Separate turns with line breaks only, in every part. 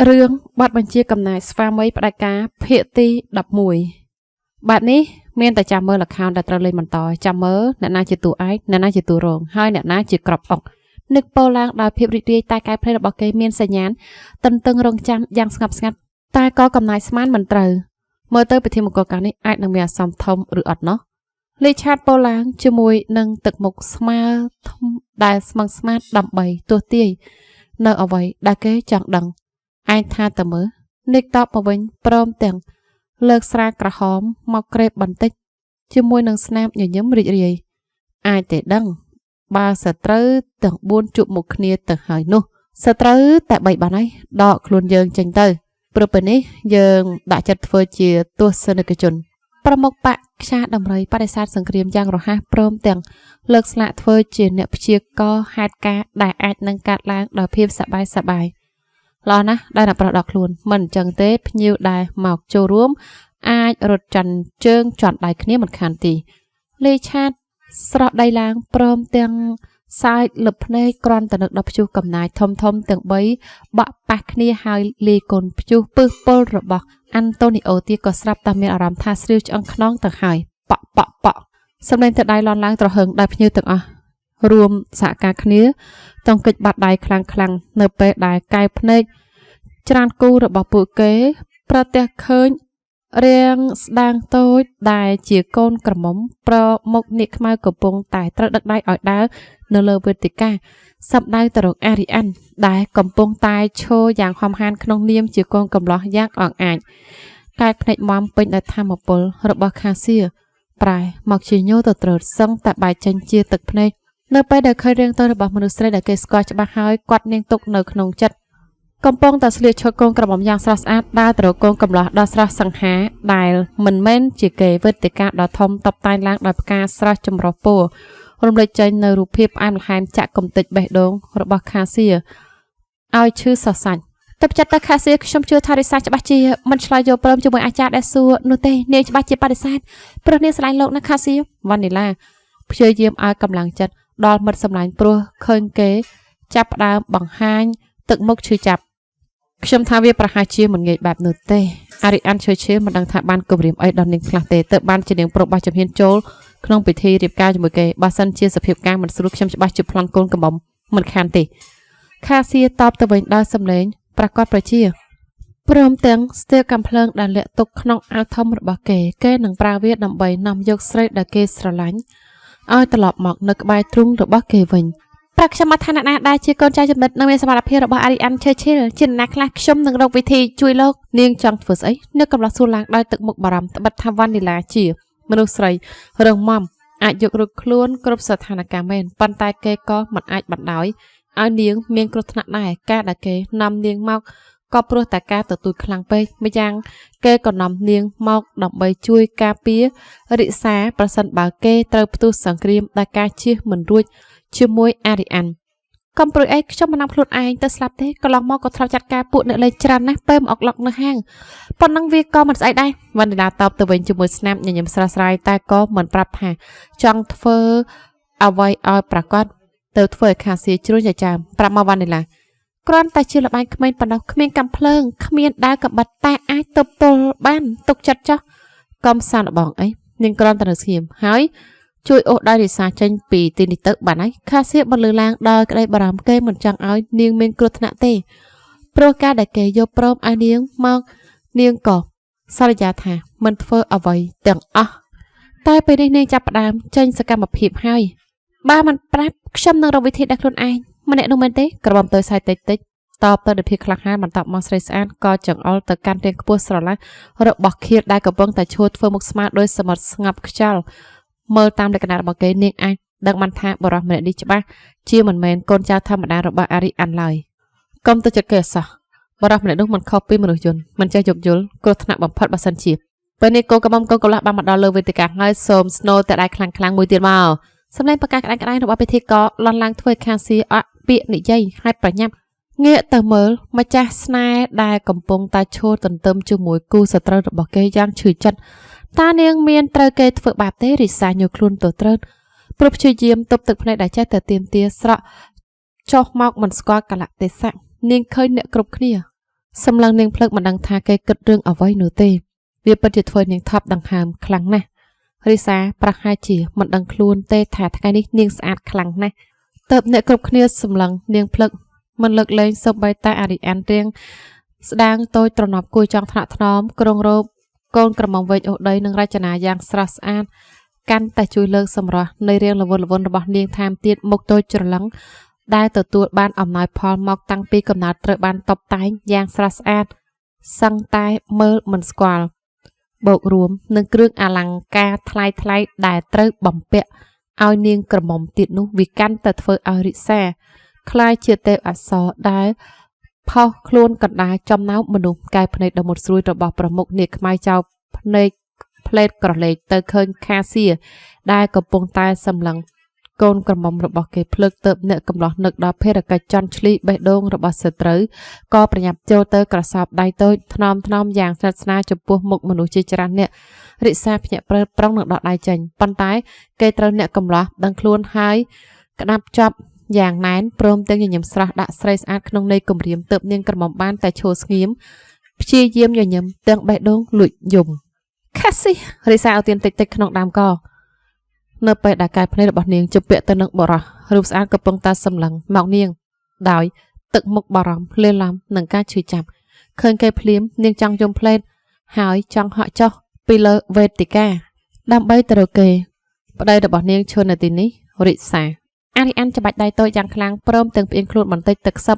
រឿងបទបញ្ជាកំណាយស្វាមីផ្ដាច់ការភាគទី11បែបនេះមានតែចាំមើលល្ខោនដែលត្រូវលេងបន្តចាំមើលអ្នកណាជាតួឯកអ្នកណាជាតួរងហើយអ្នកណាជាក្របអុកនឹកពោលឡើងដោយភាពរីករាយតែកែភ្នែករបស់គេមានសញ្ញាណតន្ទឹងរង់ចាំយ៉ាងស្ងប់ស្ងាត់តែក៏កំណាយស្មានមិនត្រូវមើលទៅពិធីមង្គលការនេះអាចនឹងមានអាសន្នធំឬអត់ណោះលេឆាតពោលឡើងជាមួយនឹងទឹកមុខស្មើដែលស្មឹងស្មាតដើម្បីទស្សទាយនៅអ្វីដែលគេចង់ដឹងឯងថាតើមើលនិកតបមកវិញព្រមទាំងលើកស្រាក្រហមមកក្រេបបន្តិចជាមួយនឹងស្នាមញញឹមរីករាយអាចទេដឹងបើសត្រូវទាំង4ជួបមុខគ្នាទៅហើយនោះសត្រូវតែ3បានហើយដកខ្លួនយើងចេញទៅព្រោះពេលនេះយើងដាក់ចិត្តធ្វើជាទស្សនិកជនប្រមុខបកខ្យាដំរីបដិសេធសង្គ្រាមយ៉ាងរហ័សព្រមទាំងលើកស្លាកធ្វើជាអ្នកព្យាករហេតុការណ៍ដែលអាចនឹងកើតឡើងដោយភាពសប្បាយសប្បាយល្អណាស់ដែលអ្នកប្រុសដល់ខ្លួនមិនអញ្ចឹងទេភ្ញៀវដែលមកចូលរួមអាចរត់ចាន់ជើងជន់ដៃគ្នាមិនខានទីលេឆាតស្រស់ដីឡើងព្រមទាំងសើចលឹបភ្នែកគ្រាន់តែនឹកដល់ព្យុះកំណាយធំធំទាំង3បាក់ប៉ះគ្នាហើយលាយកូនព្យុះពឹសពុលរបស់អាន់តូនីអូទៀតក៏ស្រាប់តែមានអារម្មណ៍ថាស្រាវឆ្អឹងខ្នងទៅហើយប៉ក់ប៉ក់ប៉ក់សំឡេងទៅដៃលន់ឡើងត្រហឹងដោយភ្ញៀវទាំងអស់រួមសហការគ្នាតង្គិចបាត់ដៃខ្លាំងខ្លាំងនៅពេលដែលកែវភ្នែកច្រានគូរបស់ពួកគេប្រទះឃើញរាងស្ដាងតូចដែលជាកូនក្រមុំប្រមុខនាគខ្មៅកំពុងតែត្រូវដឹកដៃឲ្យដើរនៅលើវេទិកាសម្ដៅទៅរកអារីអានដែលកំពុងតែឈរយ៉ាងហំហានក្នុងនាមជាកូនកំលោះយ៉ាងអង្អាចកែភ្នែកមមពេញដោយធម៌ពលរបស់ខាសៀប្រែមកជាញោទៅត្រើតសឹងតែបែកចេញជាទឹកភ្នែកនៅពេលដែលឃើញរាងតូចរបស់មនុស្សស្រីដែលគេស្គាល់ច្បាស់ហើយគាត់នាងទុកនៅក្នុងចិត្តកំពុងតែស្លៀកឈុតកូនក្រមុំយ៉ាងស្រស់ស្អាតដើរទៅរកកូនកំលោះដ៏ស្រស់សង្ហាដែលមិនមែនជាគេវេទិកាដ៏ធំតបតែងឡើងដោយផ្កាស្រស់ចម្រុះពណ៌រំលេចចេញនៅរូបភាពផ្អែមល្ហែមចាក់កំទេចបេះដូងរបស់ខាសៀឲ្យឈឺសរសាច់ទៅចាត់ទៅខាសៀខ្ញុំជឿថារិសាច្បាស់ជាមិនឆ្លើយយកព្រមជាមួយអាចារ្យដែលសួរនោះទេនាងច្បាស់ជាបដិសេធព្រោះនាងស្រឡាញ់លោកណាខាសៀវ៉ានីឡាព្យាយាមឲ្យកម្លាំងចិត្តដល់មិត្តសម្លាញ់ព្រោះឃើញគេចាប់ផ្ដើមបង្ហាញទឹកមុខឈឺចាប់ខ្ញុំថាវាប្រហែលជាមិនងាយបែបនោះទេអារីអានឈើឈើមិនដឹងថាបានគម្រាមអីដល់នាងខ្លះទេទើបបានជានាងប្រុសបោះជំហានចូលក្នុងពិធីរៀបការជាមួយគេបើសិនជាសភាពការមិនស្រួលខ្ញុំច្បាស់ជាប្លន់កូនកំមុំមិនខានទេខាសៀតបទៅវិញដោយសំឡេងប្រកាសប្រជាព្រមទាំងស្ទះកាំភ្លើងដែលលាក់ទុកក្នុងអាវធំរបស់គេគេនឹងប្រើវាដើម្បីនាំយកស្រីដែលគេស្រឡាញ់ឲ្យត្រឡប់មកនៅក្បែរទ្រូងរបស់គេវិញប្រាប់ខ្ញុំមកថាអ្នកណាដែលជាកូនចៅចំណិតនិងមានសមត្ថភាពរបស់អារីអានឆេឈីលជាអ្នកណាខ្លះខ្ញុំនឹងរកវិធីជួយលោកនាងចង់ធ្វើស្អីនៅកំឡោះសួរឡើងដោយទឹកមុខបារម្ភត្បិតថាវ៉ានីឡាជាមនុស្សស្រីរឹងមាំអាចយករួចខ្លួនគ្រប់ស្ថានភាពមែនប៉ុន្តែគេក៏មិនអាចបណ្ដោយឲ្យនាងមានគ្រោះថ្នាក់ដែរការដែលគេនាំនាងមកក៏ព្រោះតែការទទូចខ្លាំងពេកម្យ៉ាងគេក៏នាំនាងមកដើម្បីជួយការពាររិសាប្រសិនបើគេត្រូវផ្ទុះសង្គ្រាមដោយការជៀសមិនរួចជាមួយអារីអានកុំព្រួយអីខ្ញុំមិននាំខ្លួនឯងទៅស្លាប់ទេកន្លងមកក៏ធ្លាប់ចាត់ការពួកអ្នកលេងច្រើនណាស់ពេលមកអុកឡុកនៅហាងប៉ុណ្ណឹងវាក៏មិនស្អីដែរវណ្ណដាតបទៅវិញជាមួយស្នាមញញឹមស្រស់ស្រាយតែក៏មិនប្រាប់ថាចង់ធ្វើអ្វីឲ្យប្រកាសទៅធ្វើឲ្យខាសៀជ្រុញចាមប្រាប់មកវណ្ណដាគ្រាន់តែជាលបែងក្មេងប៉ុណ្ណោះគ្មានកាំភ្លើងគ្មានដាវកបិតតែអាចទប់ទល់បានទុកចិត្តចោះកុំសានលបងអីនាងគ្រាន់តែនៅស្ងៀមហើយជួយអូសដៃរិសាចេញពីទីនេះទៅបានហើយខាសៀបន្លឺឡើងដោយក្តីបារម្ភគេមិនចង់ឲ្យនាងមានគ្រោះថ្នាក់ទេព្រោះការដែលគេយកព្រមឲ្យនាងមកនាងក៏សន្យាថាមិនធ្វើអ្វីទាំងអស់តែពេលនេះនាងចាប់ផ្ដើមចេញសកម្មភាពហើយបើមិនប្រាប់ខ្ញុំនឹងរកវិធីដល់ខ្លួនឯងម្នាក់នោះមែនទេក្របំទៅសាយតិចតិចតបទៅដោយភាពក្លាហានបន្តមកស្រីស្អាតក៏ចង្អុលទៅកាន់រាងខ្ពស់ស្រឡះរបស់ឃៀតដែលកំពុងតែឈួរធ្វើមុខស្មាដោយសមុទ្រស្ងប់ខ្យល់មើលតាមលក្ខណៈរបស់គេនាងអាចដឹងបានថាបរិះម្នាក់នេះច្បាស់ជាមិនមែនកូនចៅធម្មតារបស់អារីអានឡើយកុំទៅចិត្តគេអសោះបរិះម្នាក់នោះមិនខុសពីមនុស្សយន្តមិនចេះយោគយល់គ្រោះថ្នាក់បំផុតបើសិនជាពេលនេះកូនកំមុំកូនកំឡោះបានមកដល់លើវេទិកាហើយសូមស្នូតែដៃខ្លាំងខ្លាំងមួយទៀតមកសម្លេងប្រកាសក្តាំងៗរបស់ពិធីករលន់ឡើងធ្វើខាសៀអក់ពាក្យនិយាយហើយប្រញាប់ងាកទៅមើលម្ចាស់ស្នេហ៍ដែលកំពុងតែឈរទន្ទឹមជាមួយគូសត្រូវរបស់គេយ៉ាងឈឺចិត្តតើនាងមានត្រូវគេធ្វើបាបទេរិសាញខ្លួនទៅត្រូវព្រោះព្យាយាមទប់ទឹកភ្នែកដែលចេះតែទៀមទាស្រក់ចុះមកមិនស្គាល់កលៈទេសៈនាងឃើញអ្នកគ្រប់គ្នា សម្លឹងនាងភ្លឹកមិនដឹងថាគេគិតរឿងអ្វីនោះទេវាពិតជាធ្វើនាងថប់ដង្ហើមខ្លាំងណាស់រិសាប្រហែលជាមិនដឹងខ្លួនទេថាថ្ងៃនេះនាងស្អាតខ្លាំងណាស់តើបអ្នកគ្រប់គ្នាសម្លឹងនាងភ្លឹកមិនលើកលែងសូម្បីតែអារីអានរៀងស្ដាងតូចត្រណប់គួយចង់ថ្នាក់ថ្នមក្រុងរោបកូនក្រមុំវែកអូដីនិងរចនាយ៉ាងស្រស់ស្អាតកាន់តែជួយលើកសម្រស់នៃរាងល្វត់ល្វន់របស់នាងថែមទៀតមុខតូចច្រឡឹងដែលទទួលបានអំណោយផលមកតាំងពីកំណើតត្រូវបានតុបតែងយ៉ាងស្រស់ស្អាតសឹងតែមើលមិនស្គាល់បូករួមនឹងគ្រឿងអលង្ការថ្លៃថ្លៃដែលត្រូវបំពាក់ឲ្យនាងក្រមុំទៀតនោះវាកាន់តែធ្វើឲ្យរិសាក្លាយជាទេពអប្សរដែលផុសខ្លួនកណ្ដាលចំណោមមនុស្សកែភ្នែកដ៏មុតស្រួយរបស់ប្រមុខនាគខ្មៅចៅភ្នែកផ្លេតក្រឡេកទៅឃើញខាសៀដែលកំពុងតែសម្លឹងកូនក្រមុំរបស់គេភ្លើកទៅអ្នកកំឡោះនឹកដល់ភារកិច្ចចន់ឈ្លីបេះដូងរបស់សត្រូវក៏ប្រញាប់ចូលទៅក្រសោបដៃតូចថ្នមថ្នមយ៉ាងស្និទ្ធស្នាលចំពោះមុខមនុស្សជាច្រើនអ្នករិសាភ្ញាក់ព្រឺប្រុងនឹងដកដៃចេញប៉ុន្តែគេត្រូវអ្នកកំឡោះដឹងខ្លួនហើយក្តាប់ចាប់យ៉ាងណែនព្រមទាំងញញឹមស្រស់ដាក់ស្រីស្អាតក្នុងន័យគំរាមទៅនាងក្រមុំបានតែឈរស្ងៀមព្យាយាមញញឹមទាំងបេះដូងលួចយំខាស៊ីរិសាឲ្យទៀនតិចតិចក្នុងដើមកនៅពេលដែលកែភ្នែករបស់នាងជំពាក់ទៅនឹងបរោះរូបស្អាតកំពុងតែសម្លឹងមកនាងដោយទឹកមុខបារម្ភលាឡំនឹងការឈឺចាប់ឃើញគេភ្លាមនាងចង់យំផ្លេតហើយចង់ហក់ចុះពីលើវេទិកាដើម្បីទៅរកគេប្តីរបស់នាងឈរនៅទីនេះរិសាអារីអានច្បាច់ដៃតូចយ៉ាងខ្លាំងព្រមទាំងផ្អៀងខ្លួនបន្តិចទឹកសឹប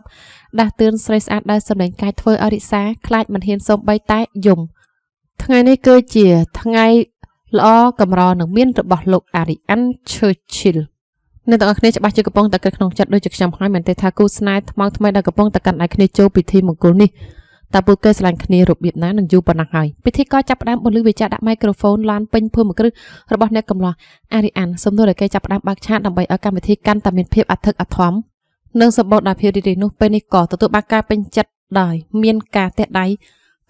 ដាស់តឿនស្រីស្អាតដែលសម្លេងកាយធ្វើឲ្យរិសាខ្លាចមិនហ៊ានសូម្បីតែយំថ្ងៃនេះគឺជាថ្ងៃល្អកម្រនឹងមានរបស់លោកអារីអានឈើឈីលអ្នកទាំងអស់គ្នាច្បាស់ជាកំពុងតែគិតក្នុងចិត្តដូចជាខ្ញុំហើយមែនទេថាគូស្នេហ៍ថ្មងថ្មីដែលកំពុងតែកាន់ដៃគ្នាចូលពិធីមង្គលនេះតើពួកគេស្រឡាញ់គ្នារបៀបណានឹងយូរប៉ុណ្ណាហើយពិធីក៏ចាប់ផ្ដើមបន្លឺវាចាដាក់មីក្រូហ្វូនឡានពេញភូមិគ្រឹះរបស់អ្នកកំឡោះអារីអានសំណួរដែលគេចាប់ផ្ដើមបើកឆាកដើម្បីឲ្យកម្មវិធីកាន់តែមានភាពអធិកអធមនិងសម្បូរដោយភាពរីករាយនោះពេលនេះក៏ទទួលបានការពេញចិត្តដោយមានការទះដៃ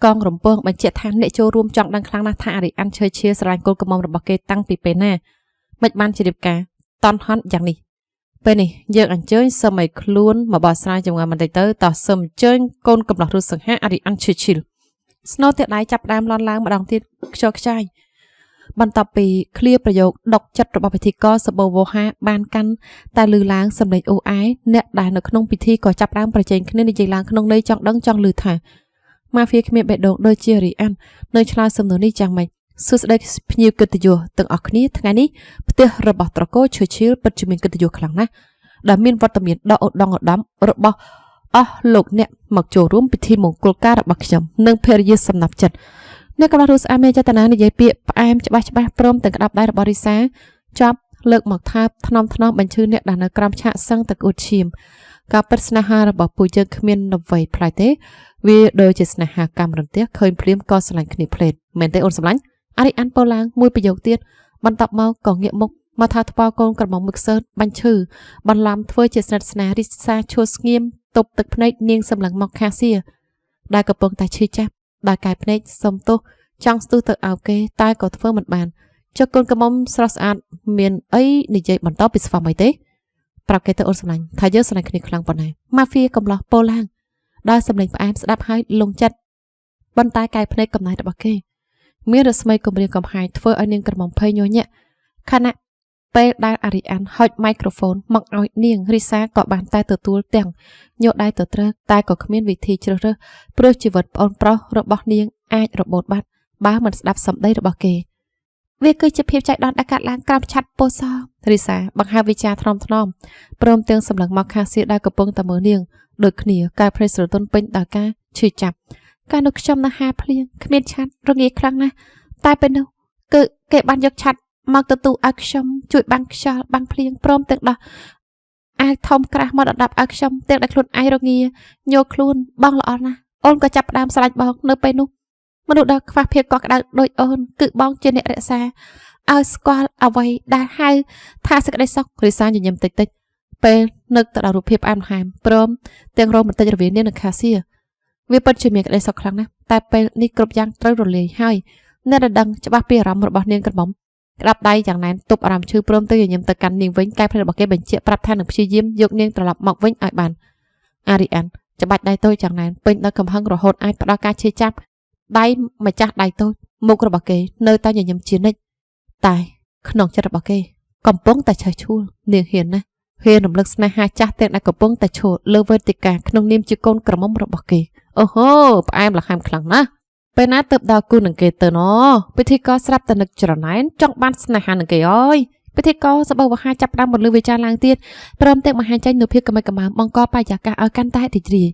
កងរំពងបញ្ជាក់ថាអ្នកចូលរួមចង់ដឹងខ្លាំងណាស់ថាអារីអានឈើឈៀស្រឡាញ់កូនកំមុំរបស់គេតាំងពីពេលណាមិនបានជ្រាបការតន់ហន់យ៉ាងនេះពេលនេះយើងអញ្ជើញសូមឲ្យខ្លួនមកបោះស្រាយចម្ងល់បន្តិចទៅតោះសូមអញ្ជើញកូនកំឡោះរុសង្ហាអារីអានឈើឈីលស្នូទះដៃចាប់ផ្ដើមលន់ឡើងម្ដងទៀតខ្យល់ខ្ចាយបន្ទាប់ពីឃ្លាប្រយោគដុកចិត្តរបស់ពិធីករសបោវោហាបានកាន់តែលឺឡើងសម្លេងអូអែអ្នកដែលនៅក្នុងពិធីក៏ចាប់ផ្ដើមប្រជែងគ្នានិយាយឡើងក្នុងន័យចង់ដឹងចង់លឺថាម៉ាហ្វៀគ្មានបេះដូងដូចជារីអាននៅឆ្លើយសំណួរនេះយ៉ាងម៉េចសួស្តីភ្ញៀវកិត្តិយសទាំងអស់គ្នាថ្ងៃនេះផ្ទះរបស់ត្រកូលឈើឈៀលពិតជាមានកិត្តិយសខ្លាំងណាស់ដែលមានវត្តមានដ៏ឧត្តមឧត្តមរបស់អស់លោកអ្នកមកចូលរួមពិធីមង្គលការរបស់ខ្ញុំនិងភរិយាសំណាប់ចិត្តអ្នកកំឡោះរស់ស្អាតមានចេតនានិយាយពាក្យផ្អែមច្បាស់ច្បាស់ព្រមទាំងក្តាប់ដៃរបស់រីសាចាប់លើកមកថើបថ្នមថ្នមបញ្ឈឺអ្នកដែលនៅក្រោមឆាកសឹងតកួតឈាមការពិតស្នេហារបស់ពួកយើងគ្មានអ្វីប្លែកទេវាដូចជាស្នេហាកម្មរន្ទះឃើញភ្លាមក៏ស្រឡាញ់គ្នាភ្លេតមែនទេអូនសម្លាញ់អារីអានពោលឡើងមួយប្រយោគទៀតបន្ទាប់មកក៏ងាកមុខមកថាថ្ពាល់កូនក្រមុំមួយខ្សើបាញ់ឈឺបន្លំធ្វើជាស្និទ្ធស្នាលរិសាឈួលស្ងៀមទប់ទឹកភ្នែកនាងសម្លឹងមកខាសៀដែលកំពុងតែឈឺចាប់ដោយកែភ្នែកសុំទោសចង់ស្ទុះទៅអោបគេតែក៏ធ្វើមិនបានចុះកូនក្រមុំស្រស់ស្អាតមានអីនិយាយបន្តពីស្វាមីទេប្រាប់គេទៅអូនសម្លាញ់ថាយើងស្រឡាញ់គ្នាខ្លាំងប៉ុណ្ណាម៉ាហ្វៀកំឡោះពោលឡើងដោយសម្លេងផ្អែមស្ដាប់ហើយលងចិត្តប៉ុន្តែកែភ្នែកកំណែរបស់គេមានរស្មីគំរាមកំហែងធ្វើឲ្យនាងក្រមុំភ័យញញាក់ខណៈពេលដែលអារីអានហុចមីក្រូហ្វូនមកឲ្យនាងរីសាក៏បានតែទទួលទាំងញក់ដៃទៅត្រូវតែក៏គ្មានវិធីជ្រើសរើសព្រោះជីវិតប្អូនប្រុសរបស់នាងអាចរបូតបាត់បើមិនស្ដាប់សម្ដីរបស់គេវាគឺជាភាពចៃដន្យដែលកាត់ឡើងក្រោមឆ័ត្រពោសរីសាបង្ហើបវិចារថ្នមថ្នមព្រមទាំងសម្លឹងមកខាសៀដែលកំពុងតែមើលនាងដូចគ្នាកែភ្នែកស្រទន់ពេញដោយការឈឺចាប់កាលនោះខ្ញុំនៅហាភ្លៀងគ្មានឆ័ត្ររងាខ្លាំងណាស់តែពេលនោះគឺគេបានយកឆ័ត្រមកទទួលឲ្យខ្ញុំជួយបាំងខ្យល់បាំងភ្លៀងព្រមទាំងដោះអាវធំក្រាស់មកដណ្ដាប់ឲ្យខ្ញុំទាំងដែលខ្លួនឯងរងាញោខ្លួនបងល្អណាស់អូនក៏ចាប់ផ្ដើមស្រឡាញ់បងនៅពេលនោះមនុស្សដ៏ខ្វះភាពកក់ក្ដៅដូចអូនគឺបងជាអ្នករក្សាឲ្យស្គាល់អ្វីដែលហៅថាសេចក្តីសុខរិសាញញឹមតិចតិចពេលនឹកទៅដល់រូបភាពផ្អែមល្ហែមព្រមទាំងរោមបន្តិចរវាងនាងនិងខាសៀវាពិតជាមានក្តីសុខខ្លាំងណាស់តែពេលនេះគ្រប់យ៉ាងត្រូវរលាយហើយអ្នកដែលដឹងច្បាស់ពីអារម្មណ៍របស់នាងក្រមុំក្តាប់ដៃយ៉ាងណែនទប់អារម្មណ៍ឈឺព្រមទៅញញឹមទៅកាន់នាងវិញកែភ្នែករបស់គេបញ្ជាក់ប្រាប់ថានឹងព្យាយាមយកនាងត្រឡប់មកវិញឲ្យបានអារីអាន ច្បាច់ដៃតូចយ៉ាងណែនពេញដោយកំហឹងរហូតអាចផ្ដល់ការឈឺចាប់ដៃម្ចាស់ដៃតូចមុខរបស់គេនៅតែញញឹមជានិច្ចតែក្នុងចិត្តរបស់គេកំពុងតែឆេះឆួលនាងហ៊ានណាស់ហ៊ានរំលឹកស្នេហាចាស់ទាំងដែលកំពុងតែឈរលើវេទិកាក្នុងនាមជាកូនក្រមុំរបស់គេអូហូផ្អែមល្ហែមខ្លាំងណាស់ពេលណាទើបដល់គូនឹងគេទៅណពិធីករស្រាប់តែនឹកច្រណែនចង់បានស្នេហានឹងគេអើយពិធីករសបោវហាចាប់ផ្ដើមបន្លឺវាចាឡើងទៀតព្រមទាំងបង្ហាញចេញនូវភាពកម្មិចកម្មើបង្កបរិយាកាសឲ្យកាន់តែរីករាយ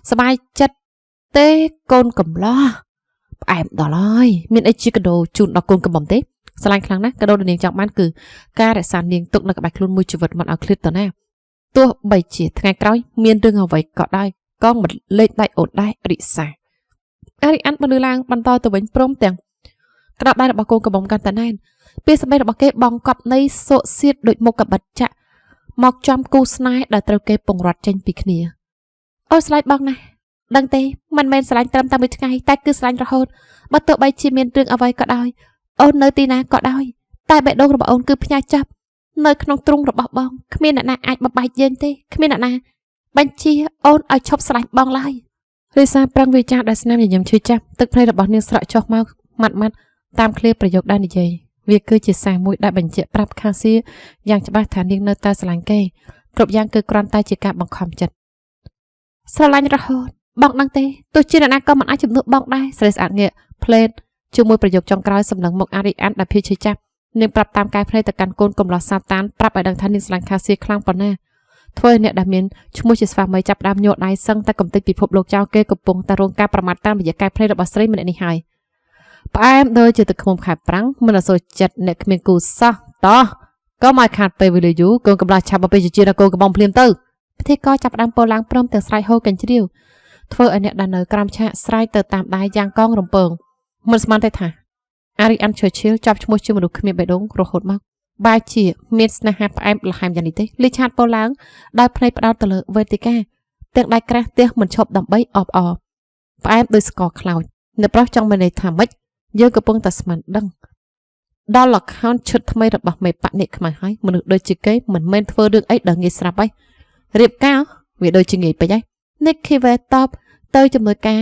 សប្បាយចិត្តទេកូនកំឡោះផ្អែមដល់ហើយមានអីជាកដោជូនដល់កូនកំមុំទេស្រឡាញ់ខ្លាំងណាស់កដោដែលនាងចង់បានគឺការរក្សានាងទុកនៅក្បែរខ្លួនមួយជីវិតមិនឲ្យឃ្លាតទៅណាទោះបីជាថ្ងៃក្រោយមានរឿងអ្វីក៏ដោយក៏មិនលេចដៃអូនដែររិសាអារីអានបន្លឺឡើងបន្តទៅវិញព្រមទាំងក្តាប់ដៃរបស់កូនកំមុំកាន់តែណែនពាក្យសម្ដីរបស់គេបងកប់នៃសក់សៀតដូចមុខកបិតចាក់មកចំគូស្នេហ៍ដែលត្រូវគេពង្រត់ចេញពីគ្នាអូស្លាញ់បងណាស់ដឹងទេមិនមែនស្រឡាញ់ត្រឹមតែមួយថ្ងៃតែគឺស្រឡាញ់រហូតបើទោះបីជាមានរឿងអ្វីក៏ដោយអូននៅទីណាក៏ដោយតែបេះដូងរបស់អូនគឺផ្ញើចាប់នៅក្នុងទ្រុងរបស់បងគ្មានអ្នកណាអាចបំបែកយើងទេគ្មានអ្នកណាបញ្ជាអូនឲ្យឈប់ស្រឡាញ់បងឡើយរិសាប្រឹងវាចាដោយស្នាមញញឹមឈឺចាប់ទឹកភ្នែករបស់នាងស្រក់ចុះមកម៉ាត់ម៉ាត់តាមឃ្លាប្រយោគដែលនិយាយវាគឺជាសារមួយដែលបញ្ជាក់ប្រាប់ខាសៀយ៉ាងច្បាស់ថានាងនៅតែស្រឡាញ់គេគ្រប់យ៉ាងគឺគ្រាន់តែជាការបង្ខំចិត្តស្រឡាញ់រហូតបងដឹងទេទោះជាអ្នកណាក៏មិនអាចជំនួសបងដែរស្រីស្អាតងាកផ្លេតជាមួយប្រយោគចុងក្រោយសម្លឹងមកអារីអានដែលភៀសឈឺចាប់នាងប្រាប់តាមកែភ្នែកទៅកាន់កូនកំឡោះសាតានប្រាប់ឲ្យដឹងថានាងស្រឡាញ់ខាសៀខ្លាំងប៉ុណ្ណាធ្វើឲ្យអ្នកដែលមានឈ្មោះជាស្វាមីចាប់ផ្ដើមញ័រដៃសឹងតែកំទេចពិភពលោកចោលគេកំពុងតែរងការប្រមាថតាមរយៈកែភ្នែករបស់ស្រីម្នាក់នេះហើយផ្អែមដូចជាទឹកឃ្មុំខែប្រាំងមិនអសូវចិត្តអ្នកគ្មានគូសោះតោះក៏មកខាតពេលវេលាយូរកូនកំឡោះឆាប់មកពេលជាដល់កូនកំបងភ្លាមទៅពិធីករចាប់ផ្ដើមពោលឡើងព្រមទាំងស្រែកហូរកញ្ជ្រៀវធ្វើឲ្យអ្នកដែលនៅក្រោមឆាកស្រែកទៅតាមដៃយ៉ាងកងរំពងមិនស្មានទេថាអារីអានឈើឈៀលចាប់ឈ្មោះជាមនុស្សគ្មានបេះដូងរហូតមកបែរជាមានស្នេហាផ្អែមល្ហែមយ៉ាងនេះទេលីឆាតពោលឡើងដោយភ្នែកផ្ដោតទៅលើវេទិកាទាំងដៃក្រាស់ទះមិនឈប់ដើម្បីអបអរផ្អែមដោយស្ករខ្លោចនៅប្រុសចង់មានន័យថាម៉េចយើងកំពុងតែស្មានដឹងដល់ល្ខោនឈុតថ្មីរបស់មេបកនេះខ្មៅហើយមនុស្សដូចជាគេមិនមែនធ្វើរឿងអីដល់ងាយស្រាប់ហើយរៀបការវាដូចជាងាយពេកហើយនិកឃីវេតបទៅជំនួយការ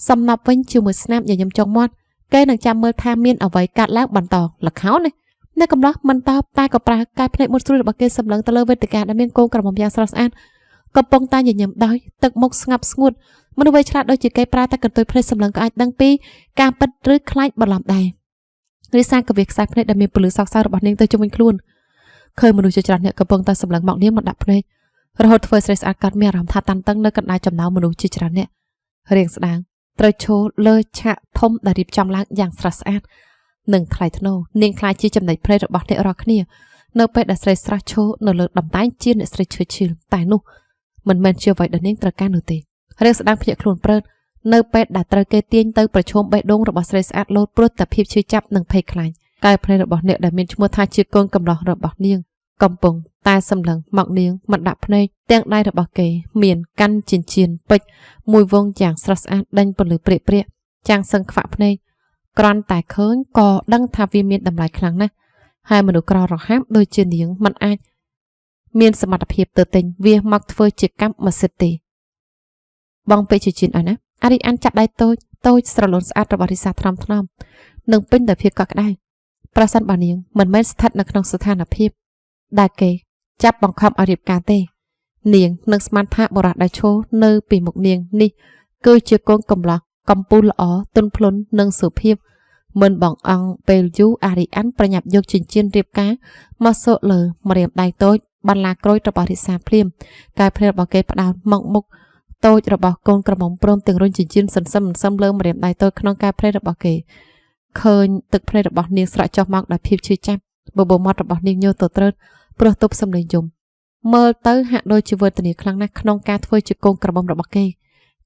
សំណប់វិញជាមួយស្នាមញញឹមចុងមាត់គេនឹងចាំមើលថាមានអ្វីកាត់ឡើងបន្តល្ខោនណានៅកំឡោះមិនតបតែក៏ប្រើកែភ្នែកមុតស្រួយរបស់គេសម្លឹងទៅលើវេទិកាដែលមានកូនក្រមុំយ៉ាងស្រស់ស្អាតកំពុងតែញញឹមដោយទឹកមុខស្ងប់ស្ងួតមនុស្សវ័យឆ្លាតដូចជាគេប្រើតែកន្ទុយភ្នែកសម្លឹងក៏អាចដឹងពីការពិតឬខ្លាចបន្លំដែររិសាក៏វាខ្សែភ្នែកដែលមានពន្លឺសោកសៅរបស់នាងទៅជុំវិញខ្លួនឃើញមនុស្សជាច្រើនអ្នកកំពុងតែសម្លឹងមកនាងមិនដាក់ភ្នែករហូតធ្វើស្រីស្អាតកាត់មានអារម្មណ៍ថាតានតឹងនៅកណ្ដាលចំណោមមនុស្សជាច្រើនអ្នករៀងស្ដាងត្រូវឈរលើឆាកធំដែលរៀបចំឡើងយ៉ាងស្រស់ស្អាតនិងថ្លៃថ្នូរនាងខ្លាចជាចំណេញភ្នែករបស់អ្នករាល់គ្នានៅពេលដែលស្រីស្រស់ឈរនៅលើតំណែងជាអ្នកស្រីឈើឈីលតែនោះមិនមែនជាអ្វីដែលនាងត្រូវការនោះទេរៀងស្ដាងភ្ញាក់ខ្លួនព្រឺតនៅពេលដែលត្រូវគេទាញទៅប្រឈមបេះដូងរបស់ស្រីស្អាតលោតព្រោះតែភាពឈឺចាប់និងភ័យខ្លាចកែភ្នែករបស់អ្នកដែលមានឈ្មោះថាជាកូនកំឡោះរបស់នាងកំពុងតែសម្លឹងមកនាងមិនដាក់ភ្នែកទាំងដៃរបស់គេមានកាន់ចិញ្ចៀនពេជ្រមួយវងយ៉ាងស្រស់ស្អាតដេញពន្លឺព្រាកព្រាកចាំងសឹងខ្វាក់ភ្នែកគ្រាន់តែឃើញក៏ដឹងថាវាមានតម្លៃខ្លាំងណាស់ហើយមនុស្សក្ររហាមដូចជានាងមិនអាចមានសមត្ថភាពទៅទិញវាមកធ្វើជាកម្មសិទ្ធិទេបងពេជ្រជាឲ្យណាអារីអានចាប់ដៃតូចតូចស្រលូនស្អាតរបស់រិសាថ្នមថ្នមនិងពេញដោយភាពកក់ក្ដៅប្រសិនបើនាងមិនមែនស្ថិតនៅក្នុងស្ថានភាពដែលគេចាប់បង្ខំឲ្យរៀបការទេនាងនឹងស្មានថាបុរសដែលឈរនៅពីមុខនាងនេះគឺជាកូនកំឡោះកំពូលល្អទន់ភ្លន់និងសុភាពមិនបងអង្គពេលយូរអារីអានប្រញាប់យកចិញ្ចៀនរៀបការមកសក់លើម្រាមដៃតូចបន្លាក្រូចរបស់រិសាភ្លាមកែភ្នែករបស់គេផ្ដោតមកមុខតូចរបស់កូនក្រមុំព្រមទាំងរុញចិញ្ចៀនសន្សឹមសន្សឹមលើម្រាមដៃតូចក្នុងកែភ្នែករបស់គេឃើញទឹកភ្នែករបស់នាងស្រក់ចុះមកដោយភាពឈឺចាប់បបោមាត់របស់នាងញើទៅត្រើតព្រោះទប់សម្លេងយំមើលទៅហាក់ដូចជាវេទនាខ្លាំងណាស់ក្នុងការធ្វើជាកូនក្រមុំរបស់គេ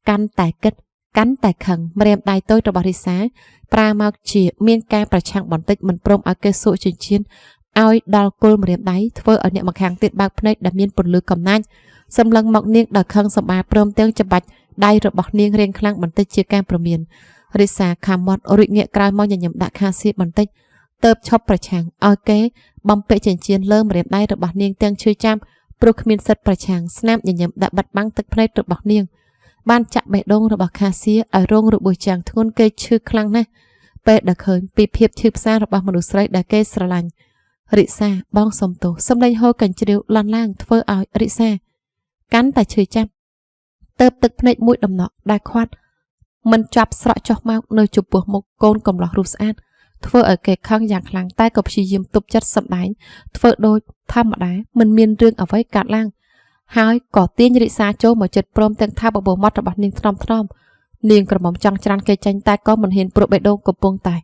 កាន់តែគិតកាន់តែខឹងម្រាមដៃតូចរបស់រិសាប្រើមកជាមានការប្រឆាំងបន្តិចមិនព្រមឲ្យគេសួកចិញ្ចៀនឲ្យដល់គល់ម្រាមដៃធ្វើឲ្យអ្នកម្ខាងទៀតបើកភ្នែកដែលមានពន្លឺកំណាចសម្លឹងមកនាងដោយខឹងសម្បាព្រមទាំងច្បាច់ដៃរបស់នាងរៀងខ្លាំងបន្តិចជាការព្រមានរិសាខាំមាត់រួចងាកក្រោយមកញញឹមដាក់ខាសៀបន្តិចទៅឈប់ប្រឆាំងឲ្យគេបំពាក់ចិញ្ចៀនលើម្រាមដៃរបស់នាងទាំងឈឺចាំព្រោះគ្មានសិទ្ធិប្រឆាំងស្នាមញញឹមដាក់បាត់បង់ទឹកភ្នែករបស់នាង បានចាក់បេះដូងរបស់ខាសៀឲ្យរងរបួសយ៉ាងធ្ងន់គេឈឺខ្លាំងណាស់ពេលដែលឃើញពីភាពឈឺផ្សារបស់មនុស្សស្រីដែលគេស្រឡាញ់រិសាបងសុំទោសសម្លេងហូរកញ្ជ្រៀវលាន់ឡើងធ្វើឲ្យរិសាកាន់តែឈឺចាប់ទៅទឹកភ្នែកមួយដំណក់ដែលខាត់មិនចាប់ស្រក់ចុះមកនៅចំពោះមុខកូនកំឡោះរូបស្អាតធ្វើឲ្យគេខឹងយ៉ាងខ្លាំងតែក៏ព្យាយាមទប់ចិត្តសម្ដែងធ្វើដូចធម្មតាមិនមានរឿងអ្វីកើតឡើងហើយក៏ទាញរិសាចូលមកចិត្តព្រមទាំងថាបបោមាត់របស់នាងថ្នមថ្នមនាងក្រមុំចង់ច្រានគេចេញតែក៏មិនហ៊ានព្រោះបេះដូងកំពុងតែ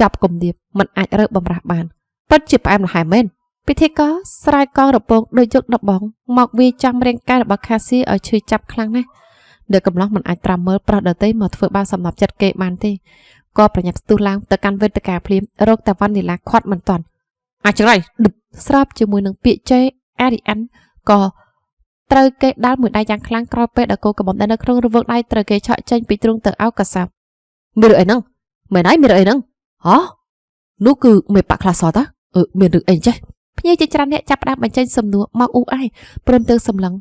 ចាប់គំនាបមិនអាចរើបំរាស់បានពិតជាផ្អែមល្ហែមមែនពិធីករស្រែកកងរពងដោយយកដបងមកវាចំរាងកាយរបស់ខាស៊ីឲ្យឈឺចាប់ខ្លាំងណាស់ដែលកំឡោះមិនអាចត្រាំមើលប្រុសដទៃមកធ្វើបាបសំណប់ចិត្តគេបានទេក៏ប្រញាប់ស្ទុះឡើងទៅកាន់វេទិកាភ្លាមរកតាវ៉ាន់នីឡាខាត់មិនតាន់អាចចង្រៃឌឹបស្របជាមួយនឹងពាក្យជេរអារីអានក៏ត្រូវគេដាល់មួយដៃយ៉ាងខ្លាំងក្រោយពេលដែលកូនកំបំដែលនៅក្នុងរង្វង់ដៃត្រូវគេឆក់ចេញពីទ្រូងទៅអោកាសាបមានរឿងអីហ្នឹងមែនហើយមានរឿងអីហ្នឹងហ៎នោះគឺមេបាក់ខ្លះសតាមានរឿងអីចេះភ្ញៀវជាច្រើនអ្នកចាប់ផ្ដើមបញ្ចេញសំណួរមកអ៊ូអែព្រមទាំងសម្លឹង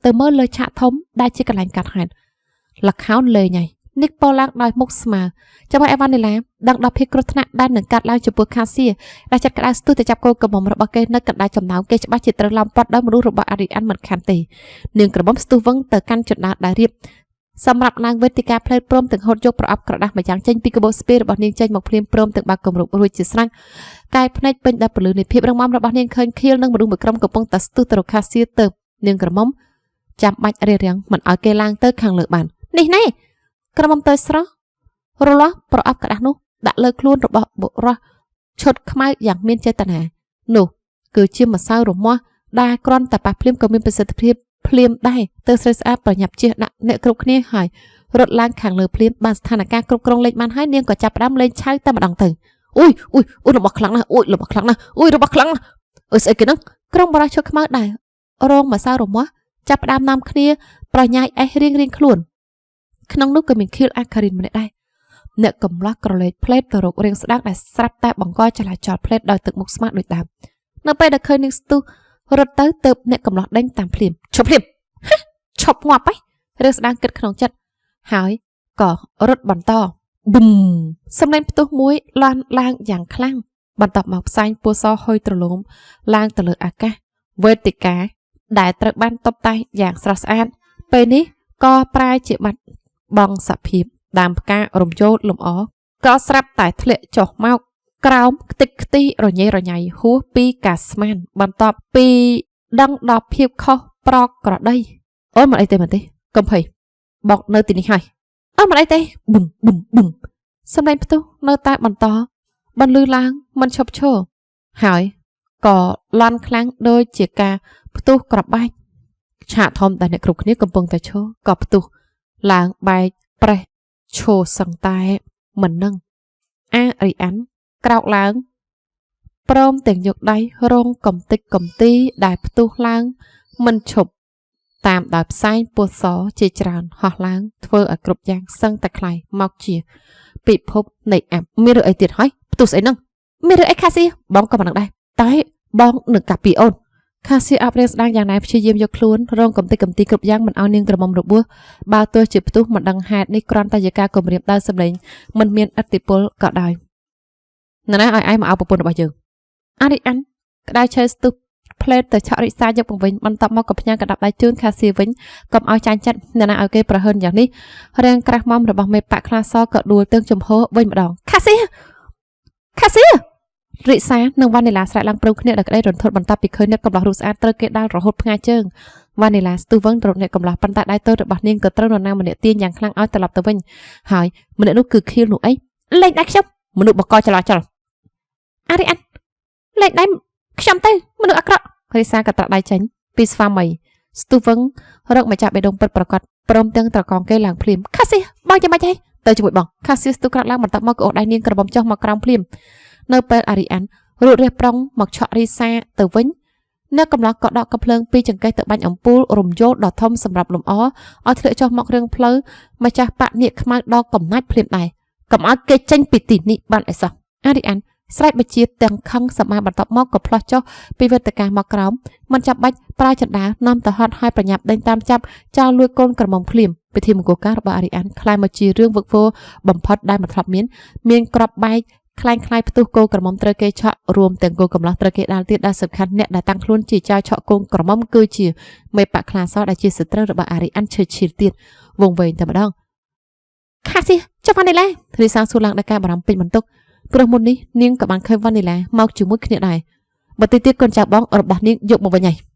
ទៅមើលលើឆាកធំដែលជាកន្លែងកាត់ហេតុលខោនលេងហើយនិកពោឡើងដោយមុខស្មើចាំឲ្យអេវ៉ានីឡាដឹងដល់ភាពគ្រោះថ្នាក់ដែលនឹងកាត់ឡើងចំពោះខាសៀដែលចាត់ក្តៅស្ទុះទៅចាប់កូនកំមុំរបស់គេនៅកណ្ដាលចំណោមគេច្បាស់ជាត្រូវឡោមព័ទ្ធដោយមនុស្សរបស់អារីអានមិនខានទេនាងក្រមុំស្ទុះវឹងទៅកាន់ជណ្ដើរដែលរៀបសម្រាប់ឡើងវេទិកាផ្លេតព្រមទាំងហូតយកប្រអប់ក្រដាសម្យ៉ាងចេញពីកាបូបស្ពាយរបស់នាងចេញមកភ្លាមព្រមទាំងបើកគម្របរួចជាស្រេចកាយភ្នែកពេញដោយពន្លឺនៃភាពរឹងមាំរបស់នាងឃើញខៀលនិងមនុស្សមួយក្រុមកំពុងតែស្ទុះទៅរកខាសៀទៅនាងក្រមុំចាំបាច់រារាំងមិនឲ្យគេឡើងទៅខាងលើបាននេះណែក្រមុំទៅស្រស់រលាស់ប្រអប់ក្តាស់នោះដាក់លើខ្លួនរបស់បុរសឈុតខ្មៅយ៉ាងមានចេតនានោះគឺជាម្សៅរមាស់ដែលគ្រាន់តែប៉ះភ្លាមក៏មានប្រសិទ្ធភាពភ្លាមដែរទៅស្រីស្អាតប្រញាប់ជះដាក់អ្នកគ្រប់គ្នាហើយរត់ឡើងខាងលើភ្លាមបានស្ថានភាពគ្រប់គ្រងលេខបានហើយនាងក៏ចាប់ផ្ដើមលេងឆៅតែម្ដងទៅអ៊ុយអ៊ុយអ៊ុយរបស់ខ្លាំងណាស់អ៊ុយរបស់ខ្លាំងណាស់អ៊ុយរបស់ខ្លាំងណាស់អើស្អីគេហ្នឹងក្រុមបុរសឈុតខ្មៅដែររងម្សៅរមាស់ចាប់ផ្ដើមនាំគ្នាប្រញាយអេះរៀងរៀងខ្លួនក្នុងនោះក៏មានខៀលអាខារីនម្នាក់ដែរអ្នកកំឡោះក្រឡេកផ្លេតទៅរករៀងស្ដាងដែលស្រាប់តែបង្កចលាចលផ្លេតដោយទឹកមុខស្មាតដូចដើមនៅពេលដែលឃើញនាងស្ទុះរត់ទៅទៅអ្នកកំឡោះដេញតាមភ្លាមឈប់ភ្លាមឈប់ងាប់ហីរឿងស្ដាងគិតក្នុងចិត្តហើយក៏រត់បន្តប៊ឹមសំឡេងផ្ទុះមួយលាន់ឡើងយ៉ាងខ្លាំងបន្ទាប់មកផ្សែងពណ៌សហុយទ្រលោមឡើងទៅលើអាកាសវេទិកាដែលត្រូវបានតុបតែងយ៉ាងស្រស់ស្អាតពេលនេះក៏ប្រែជាបាត់បង់សភាពដើមផ្ការរំយោលលំអក៏ស្រាប់តែធ្លាក់ចុះមកក្រោមខ្ទេចខ្ទីរញ៉េរញ៉ៃហួសពីការស្មានបន្ទាប់ពីដឹងដល់ភាពខុសប្រក្រតីអូនមិនអីទេមិនទេកុំភ័យបកនៅទីនេះហើយអូនមិនអីទេប៊ុំប៊ុំប៊ុំសំឡេងផ្ទុះនៅតែបន្តបន្លឺឡើងមិនឈប់ឈរហើយក៏លន់ខ្លាំងដូចជាការផ្ទុះក្របបែកឆាកធំដែលអ្នកគ្រប់គ្នាកំពុងតែឈរក៏ផ្ទុះឡើងបែកប្រេះឈោសឹងតែមិននឹងអារីអានក្រោកឡើងព្រមទាំងយកដៃរងកំតិចកំទីដែលផ្ទុះឡើងមិនឈប់តាមដោយផ្សែងពណ៌សជាច្រើនហោះឡើងធ្វើឲ្យគ្រប់យ៉ាងសឹងតែคล้ายមកជាពិភពនៃអាប់មានរឿងអីទៀតហើយផ្ទុះស្អីហ្នឹងមានរឿងអីខាស៊ីបងក៏មិនដឹងដែរតែបងនឹងកាពីអូនខាស៊ីអបរៀងស្ដាងយ៉ាងណាព្យាយាមយកខ្លួនរងកំតិចកំទីគ្រប់យ៉ាងមិនឲ្យនាងក្រមុំរបួសបើទោះជាផ្ទុះមិនដឹងហេតុនេះគ្រាន់តែជាការគំរាមដោយសម្លេងមិនមានឥទ្ធិពលក៏ដោយណាណាឲ្យឯងមកឲ្យប្រពន្ធរបស់យើងអារីអានក្តៅឆេស្ទុះផ្លេតទៅឆក់រិសាយកមកវិញបន្ទាប់មកក៏ផ្ញើកដាប់ដៃជូនខាសៀវិញកុំឲ្យចាញ់ចិត្តអ្នកណាឲ្យគេប្រហិនយ៉ាងនេះរាងក្រាស់មុំរបស់មេបាក់ខ្លាសក៏ដួលទាំងចំហវិញម្ដងខាសៀខាសៀរិសានិងវ៉ានីឡាស្រែកឡើងព្រមគ្នាដោយក្តីរន្ធត់បន្ទាប់ពីឃើញអ្នកកំឡោះរូបស្អាតត្រូវគេដាល់រហូតផ្ងាជើងវ៉ានីឡាស្ទុះវឹងទៅរកអ្នកកំឡោះប៉ុន្តែដៃតូចរបស់នាងក៏ត្រូវនរណាម្នាក់ទាញយ៉ាងខ្លាំងឲ្យត្រឡប់ទៅវិញហើយម្នាក់នោះគឺខៀលនោះអីលេងដៃខ្ញុំមនុស្សបកចលាចលអារីអានលេងដៃខ្ញុំទៅមនុស្សអាក្រក់រិសាក៏ត្រាក់ដៃចេញពីស្វាមីស្ទុះវឹងរកម្ចាស់បេះដូងពិតប្រាកដព្រមទាំងត្រកងគេឡើងភ្លាមខាស៊ីបងចាំបាច់ហីទៅជាមួយបងខាស៊ីស្ទុះក្រោកឡើងបន្ទាប់មកក៏អូសដៃនាងក្រមុំចុះមកក្រោមភ្លាមនៅពេលអារីអានរួចរះប្រុងមកឆក់រីសាទៅវិញអ្នកកំឡោះក៏ដកកំភ្លើងពីចង្កេះទៅបាញ់អំពូលរំយោលដ៏ធំសម្រាប់លំអឲ្យធ្លាក់ចុះមករឿងផ្លូវម្ចាស់បាក់នាគខ្មៅដល់កំណាច់ភ្លាមដែរកុំឲ្យគេចេញពីទីនេះបានអីសោះអារីអានស្រែកបញ្ជាទាំងខឹងសមាបន្ទាប់មកក៏ផ្លោះចុះពីវេទិកាមកក្រោមមិនចាំបាច់ប្រើចណ្ដាលនាំទៅហត់ឲ្យប្រញាប់ដេញតាមចាប់ចោលលួចកូនក្រមុំភ្លាម ពិធីមង្គលការរបស់អារីអានក្លាយមកជារឿងវឹកវរបំផុតដែលមិនធ្លាប់មានមានក្របបែកคล้ายคล้ายផ្ទុះគោក្រមុំត្រូវគេឆក់រួមទាំងគោកំឡោះត្រូវគេដាល់ទៀតដែលសំខាន់អ្នកដែលតាំងខ្លួនជាចៅឆក់គោក្រមុំគឺជាមេបកខ្លាសដែលជាសត្រូវរបស់អារីអានឈើឈីលទៀតវងវែងតែម្ដងខាស៊ីចុះវ៉ានីឡារីសាសួរឡើងដោយការបារម្ភពេញបន្ទុកព្រោះមុននេះនាងក៏បានឃើញវ៉ានីឡាមកជាមួយគ្នាដែរបន្តិចទៀតកូនចៅបងរបស់នាងយកមកវិញហើយ។